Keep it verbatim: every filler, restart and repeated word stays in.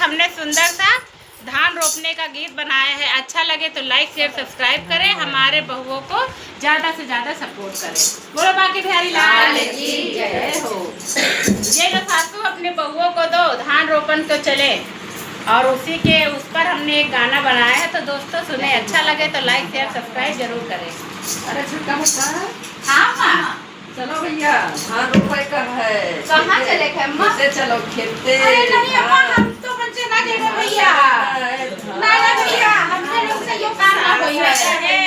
हमने सुंदर सा धान रोपने का गीत बनाया है। अच्छा लगे तो like, share, subscribe करें। हमारे बहुओं को ज्यादा से ज्यादा support करें। बोलो बांके बिहारी लाल की जय हो। ये लो सासू, अपने बहुओं को दो, धान रोपन तो चले। और उसी के उस पर हमने एक गाना बनाया है, तो दोस्तों सुने, अच्छा लगे तो like, share, subscribe जरूर करें। अरे छोटका बच्चा। हाँ माँ। चलो भैया, धान रोपे का है। कहाँ चले के है, अम्मा? खेते चलो, खेते। अरे नहीं अम्मा, हाँ। हम तो बच्चे ना देवे भैया। अरे धान। नहीं, नहीं भैया, हमसे लोग से यो काम ना होई है।